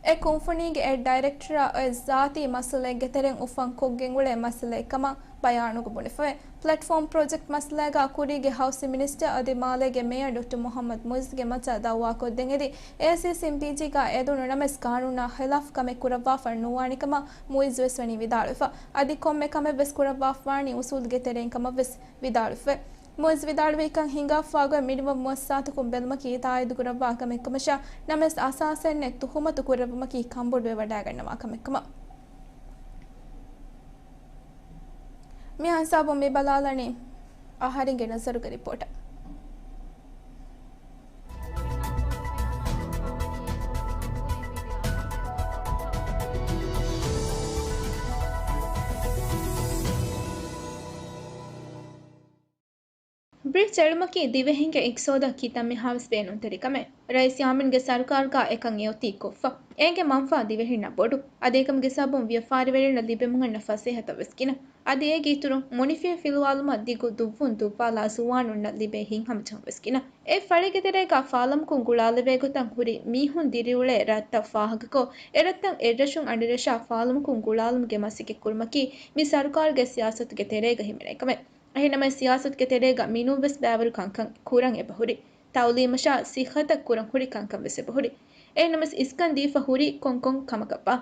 އެ ކުންފުނީގެ އެއް ޑައިރެކްޓަރާ އޮތް ޒާތީ މައްސަލައެއްގެ ތެރެއިން އުފަން ކޮށްގެން އުޅޭ މައްސަލައެއް ކަމަށް ބަޔާނުގަ ބުނެފަވޭ. ޕްލެޓްފޯމް ޕްރޮޖެކްޓް މައްސަލައިގަ ކުރީގެ ހައުސިން މިނިސްޓަރ އަދި މާލޭގެ މޭޔަރ ޑޮކްޓަރ މުހައްމަދު މުއިއްޒުގެ މައްޗަށް ދައުވާކޮށްދޭން އެދި، އޭސީސީން ޕީޖީގަ އެދުނު ނަމަވެސް ޤާނޫނާ ޚިލާފު ކަމެއް ކުރައްވާފަ ނުވާނެ ކަމަށް މުއިއްޒުވެސް ވަނީ ވިދާޅުވެފަ. އަދި ކޮންމެ ކަމެއްވެސް ކުރައްވާފަވާނީ އުސޫލުގެ ތެރެއިން ކަމަށްވެސް ވިދާޅުވެފަ. މުއިއްޒު ވިދާޅުވި ކަން ހިނގާފަވާގޮތް މިނިވަން މުއައްސަސާތަކުން ބެލުމަކީ ތާއީދުކުރައްވާ ކަމެއްކަމަށާ ނަމަވެސް އަސާސެއްނެތް ތުހުމަތު ކުރެއްވުމަކީ ކަންބޮޑުވެވަޑައިގަންނަވާ ކަމެއްކަމަށް. މި ހިސާބުން މި ބަލާލަނީ އަހަރެންގެ ނަޒަރުގެ ރިޕޯޓަށް. ބްރިޖް އެޅުމަކީ ދިވެހިންގެ އިޤްތިޞާދަށް ކިތަންމެހާވެސް ބޭނުންތެރި ކަމެއް. ރައީސް ޔާމީންގެ ސަރުކާރުގަ އެކަން އެއޮތީ ކޮށްފަ. އޭގެ މަންފާ ދިވެހިންނަށް ބޮޑު. އަދި އެކަމުގެ ސަބަބުން ވިޔަފާރިވެރިންނަށް ލިބެމުން އަންނަ ފަސޭހަތައް ވެސް ގިނަ. އަދި އޭގެ އިތުރުން، މުނިފިޔަ ފިލުވާލުމަށް ދިގު ދުއްވުން ދުއްވާލާ ޒުވާނުންނަށް ލިބޭ ހިތްހަމަޖަހުން ވެސް ގިނަ. އެ ފަޅެއްގެ ތެރޭގަ ފާލަމަކުން ގުޅާލެވޭ ގޮތަށް ހުރި މީހުން ދިރިއުޅޭ ރަށްތައް ފާހަގަކޮށް، އެ ރަށްތައް އެއްރަށުން އަނެއްރަށާ ފާލަމަކުން ގުޅާލުމުގެ މަސައްކަތް ކުރުމަކީ މި ސަރުކާރުގެ ސިޔާސަތުގެ ތެރޭގަ ހިމެނޭ ކަމެއް. އެހެންނަމަވެސް، ސިޔާސަތުގެ ތެރޭގަ މިނޫންވެސް ބައިވެރިކަންކަން ކުރަން އެބަހުރި. ތައުލީމަށާ ސިއްހަތަށް ކުރަން ހުރި ކަންކަން ވެސް އެބަހުރި. އެހެންނަމަވެސް، އިސްކަން ދީފަ ހުރީ ކޮންކޮން ކަމަކަށްބާ؟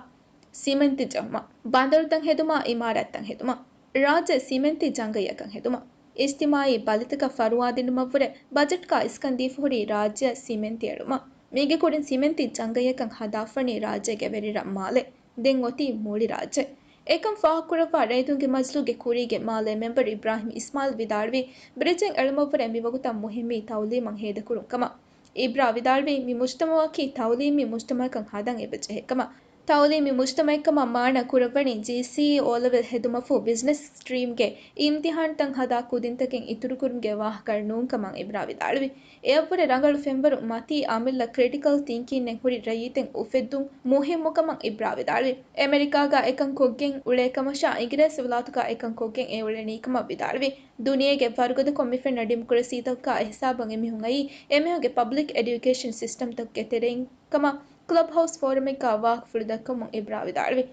ސިމެންތި ޖަހުމަށް، ބަނދަރުތައް ހެދުމާ، އިމާރާތްތައް ހެދުމަށް. ރާއްޖެ ސިމެންތި ޖަނގައަކަށް ހެދުމަށް. އިޖްތިމާއީ ބަލިތަކަށް ފަރުވާދިނުމަށްވުރެ ބަޖެޓްގަ އިސްކަން ދީފަ ހުރީ ރާއްޖެއަށް ސިމެންތި އެޅުމަށް. މީގެ ކުރިން ސިމެންތި ޖަނގައަކަށް ހަދާފަނީ ރާއްޖޭގެ ވެރިރަށް މާލެ. ދެން އޮތީ މުޅި ރާއްޖެ. އެކަން ފާހަގަކުރައްވާ ރައްޔިތުންގެ މަޖިލީހުގެ ކުރީގެ މާލޭ މެމްބަރު އިބްރާހިމް އިސްމާއިލް ވިދާޅުވީ، ބްރިޖެއް އެޅުމަށްވުރެ މިވަގުތަށް މުހިއްމީ ތައުލީމަށް ހޭދަކުރުން ކަމަށް. އިބްރާ ވިދާޅުވީ، މި މުޖްތަމައަކީ ތައުލީމީ މުޖްތަމައަކަށް ހަދަން އެބަޖެހޭ ކަމަށް. ތައުލީމީ މުޖްތަމައެއްކަމަށް މާނަ ކުރައްވަނީ ޖީސީއީ އޯލެވެލް ހެދުމަށްފަހު ބިޒްނަސް ސްޓްރީމްގެ އިމްތިހާންތައް ހަދާ ކުދިންތަކެއް އިތުރުކުރުމުގެ ވާހަކަ ނޫން ކަމަށް އިބްރާ ވިދާޅުވި. އެއަށްވުރެ ރަނގަޅު ފެންވަރު މަތީ އަމިއްލަ ކްރިޓިކަލް ތިންކިންއެއް ހުރި ރައްޔިތެއް އުފެއްދުން މުހިއްމުކަމަށް އިބްރާ ވިދާޅުވި. އެމެރިކާގަ އެކަން ކޮށްގެން އުޅޭ ކަމަށާ އިނގިރޭސިވިލާތުގަ އެކަން ކޮށްގެން އެ އުޅެނީ ކަމަށް ވިދާޅުވި. ދުނިޔޭގެ ވަރުގަދަކޮށް މި ފެންނަ ޑިމޮކްރަސީތަކުގަ އެހިސާބަށް އެމީހުން އައީ އެމީހުންގެ ޕަބްލިކް އެޑިއުކޭޝަން ސިސްޓަމްތަކުގެ ތެރެއިން ކަމަށް ކްލަބް ހައުސް ފޯރަމެއްގަ ވާހަކަފުޅު ދައްކަމުން އިބްރާ ވިދާޅުވި.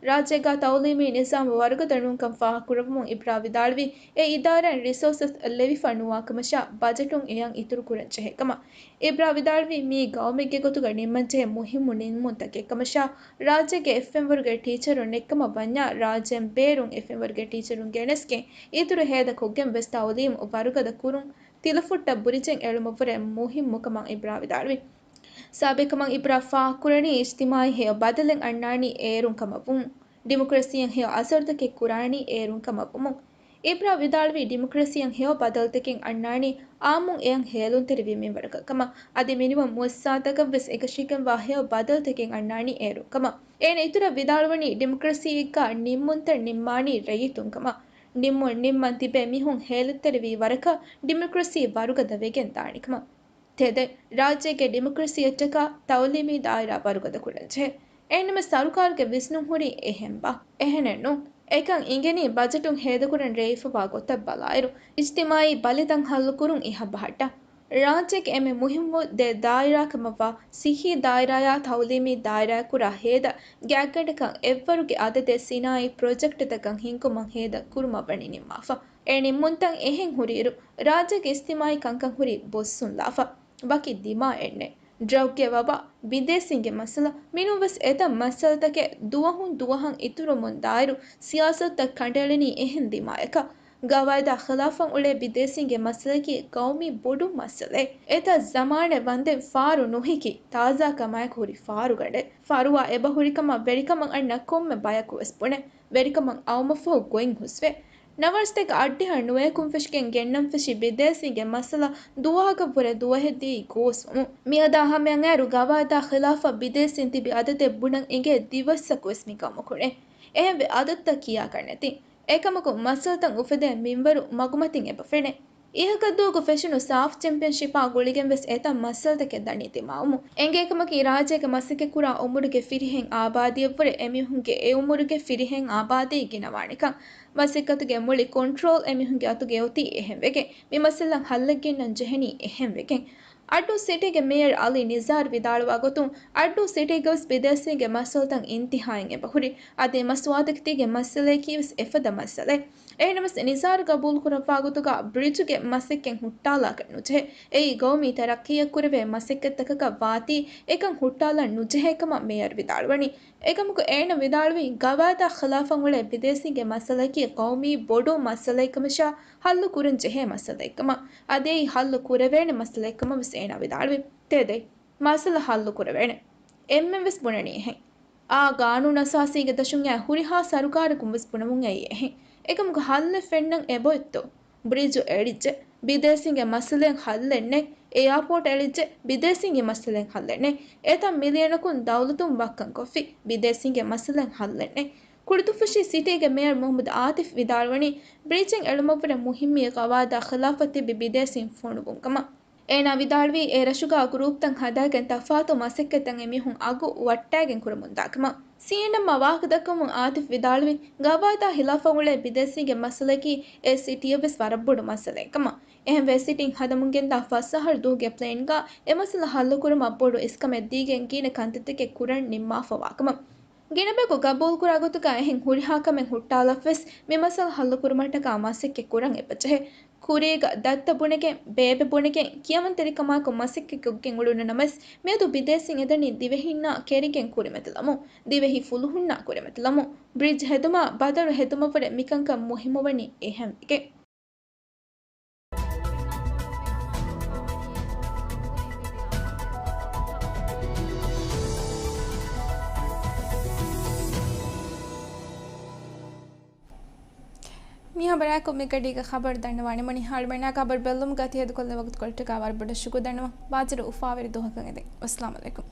ރާއްޖޭގަ ތައުލީމީ ނިޒާމު ވަރުގަދަ ނޫންކަން ފާހަގަކުރެއްވުމުން އިބްރާ ވިދާޅުވީ، އެ އިދާރާއިން ރިސޯސަސް ލެވިފަ ނުވާކަމަށާ ބަޖެޓުން އެއަށް އިތުރުކުރަން ޖެހޭ ކަމަށް. އިބްރާ ވިދާޅުވީ، މީ ގައުމެއްގެ ގޮތުގަ ނިންމަންޖެހޭ މުހިއްމު ނިންމުންތަކެއް ކަމަށާ، ރާއްޖޭގެ އެއްފެންވަރުގެ ޓީޗަރުން ނެތްކަމަށް ވަންޏާ، ރާއްޖޭން ބޭރުން އެއްފެންވަރުގެ ޓީޗަރުން ގެނެސްގެން، އިތުރު ހޭދަ ކޮށްގެން ވެސް ތައުލީމު ވަރުގަދަ ކުރުން ތިލަފުއްޓަށް ބުރިޖެއް އެޅުމަށްވުރެ މުހިއްމުކަމަށް އިބްރާ ވިދާޅުވި. ސާބިޤުކަމަށް އިބްރާ ފާހަގަކުރަނީ އިޖްތިމާޢީ ހެޔޮ ބަދަލެއް އަންނާނީ އޭރުން ކަމަށްވުމުން، ޑިމޮކްރަސީއަށް ހެޔޮ އަސަރުތަކެއް ކުރާނީ އޭރުން ކަމަށްވުމުން. އިބްރާ ވިދާޅުވީ، ޑިމޮކްރަސީއަށް ހެޔޮ ބަދަލުތަކެއް އަންނާނީ އާއްމުން އެއަށް ހޭލުންތެރިވި މިންވަރަކަށް ކަމަށް. އަދި މިނިވަން މުއައްސަސާތަކަށްވެސް އެކަށީގެންވާ ހެޔޮ ބަދަލުތަކެއް އަންނާނީ އޭރުން ކަމަށް. އޭނަ އިތުރަށް ވިދާޅުވަނީ، ޑިމޮކްރަސީއެއްގަ ނިންމުންތައް ނިންމާނީ ރައްޔިތުން ކަމަށް. ނިންމުން ނިންމަން ތިބޭ މީހުން ހޭލުންތެރިވި ވަރަކަށް ޑިމޮކްރަސީ ވަރުގަދަ ވެގެން ދާނެ ކަމަށް. ތެދެއް، ރާއްޖޭގެ ޑިމޮކްރަސީއެއްޗަކާ ތައުލީމީ ދާއިރާ ވަރުގަދަ ކުރަންޖެހޭ. އެހެންނަމަ ސަރުކާރުގެ ވިސްނުން ހުރީ އެހެންބާ؟ އެހެނެއްނޫން. އެކަން އިނގެނީ ބަޖެޓުން ހޭދަކުރަން ރޭވިފަވާ ގޮތަށް ބަލާއިރު، އިޖްތިމާޢީ ބަލިތައް ހައްލުކުރުން އިހަށް ބަހައްޓާ. ރާއްޖޭގެ އެންމެ މުހިއްމު ދެ ދާއިރާ ކަމަށްވާ ސިއްހީ ދާއިރާޔާ ތައުލީމީ ދާއިރާޔާ ކުރާ ހޭދަ ގާތްގަނޑަކަށް އެއްވަރުގެ އަދަދެއް ސިނާއީ ޕްރޮޖެކްޓްތަކަށް ހިންގުމަށް ހޭދަ ކުރުމަށް ވަނީ ނިންމާފަ. އެ ނިންމުންތައް އެހެން ހުރިއިރު، ރާއްޖޭގެ އިޖްތިމާޢީ ކަންކަން ހުރީ ބޮއްސުންލާފަ. ވަކި ދިމާ އެންނެ. ޑްރަގްގެ ވަބާ، ބިދޭސީންގެ މައްސަލަ، މިނޫންވެސް އެތައް މައްސަލަތަކެއް ދުވަހުން ދުވަހަށް އިތުރުވަމުން ދާއިރު ސިޔާސަތުތައް ކަނޑައެޅެނީ އެހެން ދިމާޔަކަށް. ގަވާއިދާ ޚިލާފަށް އުޅޭ ބިދޭސީންގެ މައްސަލައަކީ ގައުމީ ބޮޑު މައްސަލައެއް. އެތައް ޒަމާނެއް ވަންދެން ފާރު ނުހިކި ތާޒާ ކަމާއެކު ހުރި ފާރުގަނޑެއް. ފަރުވާ އެބަހުރިކަމަށް ވެރިކަމަށް އަންނަ ކޮންމެ ބަޔަކު ވެސް ބުނެ، ވެރިކަމަށް އައުމަށްފަހު ގޮތް ހުސްވޭ. ނަވާރަސަތޭކަ އަށްޑިހަ ނުވަޔަކުން ފެށިގެން ގެންނަން ފެށި ބިދޭސީންގެ މައްސަލަ ދުވަހަކަށްވުރެ ދުވަހެއް ދިޔައީ ގޯސްވަމުން. މިއަދާ ހަމައަށް އައިރު ގަވާއިދާ ޚިލާފަށް ބިދޭސީން ތިބި އަދަދެއް ބުނަން އިނގޭ ދިވެއްސަކުވެސް މި ގައުމަކުންނޭ. އެހެންވެ އަދަދުތައް ކިޔާކަށް ނެތި. އެކަމަކު މައްސަލަތައް އުފެދޭ މިންވަރު މަގުމަތިން އެބަ ފެނޭ. އިހަކަށްދުވަހަކު ފެށުނު ސާފް ޗެމްޕިއަންޝިޕާ ގުޅިގެން ވެސް އެތައް މައްސަލަތަކެއް ދަނީ ދިމާވަމުން. އެނގޭ ކަމަކީ ރާއްޖޭގެ މަސައްކަތްކުރާ އުމުރުގެ ފިރިހެން އާބާދީއަށްވުރެ އެމީހުންގެ އެ އުމުރުގެ ފިރިހެން އާބާދީ ގިނަވާނެކަން. މަސައްކަތުގެ މުޅި ކޮންޓްރޯލް އެމީހުންގެ އަތުގައި އޮތީ އެހެންވެގެން. މި މައްސަލަ ހައްލެއް ގެންނަން ޖެހެނީ އެހެންވެގެން. އައްޑޫ ސިޓީގެ މޭޔަރ އަލީ ނިޒާރު ވިދާޅުވާ ގޮތުން، އައްޑޫ ސިޓީގަވެސް ބިދޭސީންގެ މައްސަލަތައް އިންތިހާއިން އެބަހުރި. އަދި މަސްތުވާތަކެތީގެ މައްސަލަޔަކީވެސް އެފަދަ މައްސަލައެއް. އެހެނަސް ނިޒާރު ގަބޫލުކުރައްވާ ގޮތުގަ ބްރިޖުގެ މަސައްކަތް ހުއްޓާލާކަށް ނުޖެހޭ. އެއީ ގައުމީ ތަރައްޤީއަށް ކުރެވޭ މަސައްކަތްތަކަކަށް ވާތީ އެކަން ހުއްޓާލަން ނުޖެހޭ ކަމަށް މޭޔަރު ވިދާޅުވަނީ. އެކަމަކު އޭނަ ވިދާޅުވީ، ގަވާއިދާ ޚިލާފަށް އުޅޭ ބިދޭސީންގެ މައްސަލައަކީ ގައުމީ ބޮޑު މައްސަލައެއްކަމަށާ، ހައްލު ކުރަން ޖެހޭ މައްސަލައެއްކަމަށް، އަދި އެއީ ހައްލު ކުރެވޭނެ މައްސަލައެއްކަމަށް ވެސް އޭނާ ވިދާޅުވި. ތޭދެއް، މައްސަލަ ހައްލު ކުރެވޭނެ. އެންމެން ވެސް ބުނަނީ އެހެން. އާ، ގާނޫނު އަސާސީގެ ދަށުން އައި ހުރިހާ ސަރުކާރަކުން ވެސް ބުނަމުން އައީ އެހެން. އެކަމަކު ހައްލެއް ފެންނަން އެބައޮތްތޯ؟ ބްރިޖު އެޅިއްޖެ، ބިދޭސީންގެ މައްސަލައެއް ހައްލެއް ނެތް. އެއާޕޯޓް އެޅިއްޖެ، ބިދޭސީންގެ މައްސަލައެއް ހައްލެއް ނެތް. އެތައް މިލިއަނަކުން ދައުލަތުން ވައްކަން ކޮށްފި، ބިދޭސީންގެ މައްސަލައެއް ހައްލެއް ނެތް. ކުޑަތުފުށި ސިޓީގެ މޭޔަރ މުހައްމަދު އާތިފް ވިދާޅުވަނީ، ބްރިޖެއް އެޅުމަށްވުރެ މުހިއްމީ ގަވާއިދާ ޚިލާފަށް ތިބި ބިދޭސީން ފޮނުވުން ކަމަށް. އޭނާ ވިދާޅުވީ، އެ ރަށުގަ ގްރޫޕްތައް ހަދާގެން ތަފާތު މަސައްކަތްތައް އެމީހުން އަގު ވައްޓާގެން ކުރަމުންދާ ކަމަށް. ސީއެންއެމްއާ ވާހަކަދައްކަމުން އާތިފް ވިދާޅުވީ، ގަވާއިދާ ޚިލާފަށް އުޅޭ ބިދޭސީންގެ މައްސަލައަކީ އެ ސިޓީއަށް ވެސް ވަރަށް ބޮޑު މައްސަލައެއް ކަމަށް. އެހެންވެ، ސިޓީން ހަދަމުން ގެންދާ ފަސް އަހަރު ދުވަހުގެ ޕްލޭންގަ އެ މައްސަލަ ހައްލުކުރުމަށް ބޮޑު އިސްކަމެއް ދީގެން ގިނަ ކަންތައްތަކެއް ކުރަން ނިންމާފަވާ ކަމަށް. ގިނަ ބަޔަކު ގަބޫލުކުރާ ގޮތުގަ އެހެން ހުރިހާ ކަމެއް ހުއްޓާލައްވެސް، މި މައްސަލަ ހައްލުކުރުމަށްޓަކާ މަސައްކަތް ކުރަން އެބަޖެހޭ. ކުރީގަ ދައްތަ ބުނެގެން، ބޭބެ ބުނެގެން، ކިޔަމަންތެރިކަމާއެކު މަސައްކަތްކޮށްގެން އުޅުނު ނަމަވެސް، މިއަދު ބިދޭސީން އެދަނީ ދިވެހީންނާ ކެރިގެން ކުރިމަތިލަމުން، ދިވެހި ފުލުހުންނާ ކުރިމަތިލަމުން. ބްރިޖް ހެދުމާ ބަދަރު ހެދުމަށްވުރެ މިކަންކަން މުހިއްމުވަނީ އެހެންވެގެން. މި ހަބަރާއެކު މިގަޑީގެ ޚަބަރު ދަންނަވާނެ. މި ހާޅުމެނާ ޚަބަރު ބެއްލުމުގަ ތި ހެދުކޮށްލި ވަގުތުކޮޅަށްޓަކާ ވަރަށް ބޮޑަށް ޝުކުރު ދަންނަވަން. ބާޒަރު އުފާވެރި ދުވަހަކަށް އެދެން. އައްސަލާމު ޢަލައިކުމް.